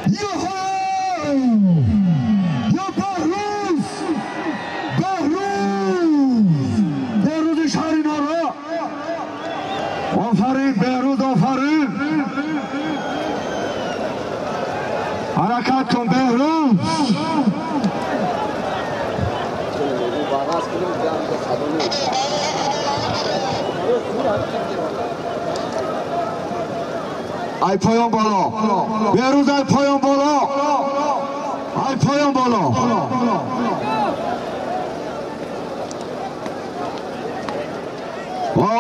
یهو یا بهروز، بهروز، بهروز شهر نارا. آفرین بهروز، آفرین. حرکت کن بهروز. ای پایان بالا بهروز، ای پایان بالا، ای پایان بالا.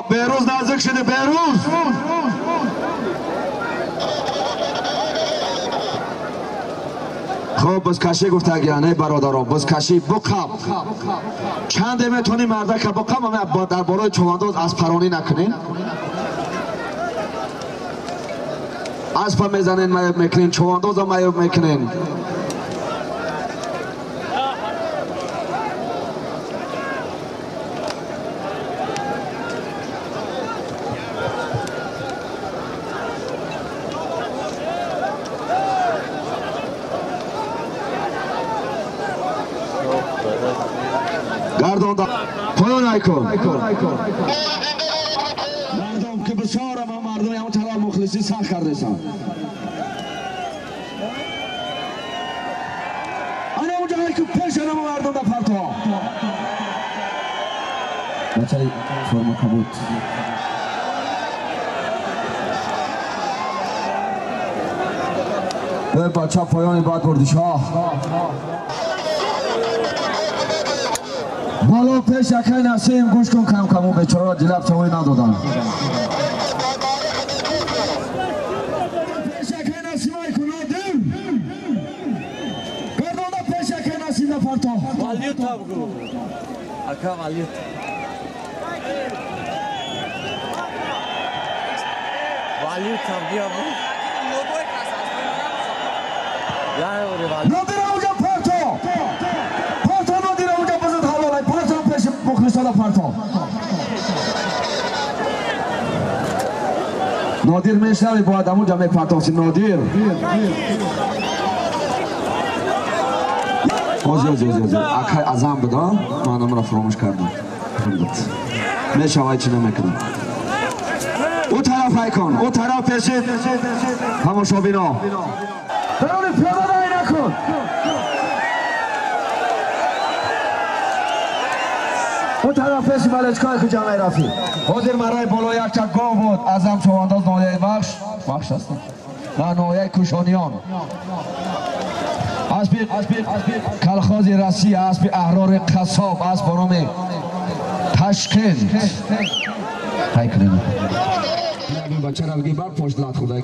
بهروز نزدیک شده، بهروز. خب بزکشی گفتگیانه برادران، بزکشی بقب چند میتونی مرده که بقب در بالای چوانداز از پرانی نکنین، اسب میزنین معیوب میکنین، چوانداز هم معیوب میکنین. گردان پایان ایکن مردم که بسیار ما مردم همون طرف مخلصی سخت کرده سن. انا اونجا که پیش ما مردم در پرتوها بچه فرما کبود. بچه پایان بعد بردیش ها بالا پیش اکای نسیم گوش کن، کم کمو بیچاره جلب چوی ندادن. پیش اکای نسیم ای کن نادر، گردانده پیش اکای نسیم نفرتا والیوتا بگو اکا والیوتا والیوتا بگو نادر اونجا پرتا، پرتا نادر اونجا بزد حلالای پرتا پیش مخلصان پرتا. نادر میشنوی باید همونجا میپرتاسی نادر. آزی آزی آزی آزی اکای ازم بود ها، من را فراموش کردم. میشوای چی نمیکنم. او طرف ایکن، او طرف پیشید تماشابینا. درون پیاده رای نکن. او طرف پیش ملچکای که جمعه رفی. حاضر مرای بالا یک چک گاو بود. ازم چوانداز ناحیه بخش بخش هست نه ناحیه کشانیان. اسب کلخاز رسی، اسب احرار قصاب، اسب برام تشکند. های کنیم. بچه را بگی بر پشت لات خورده.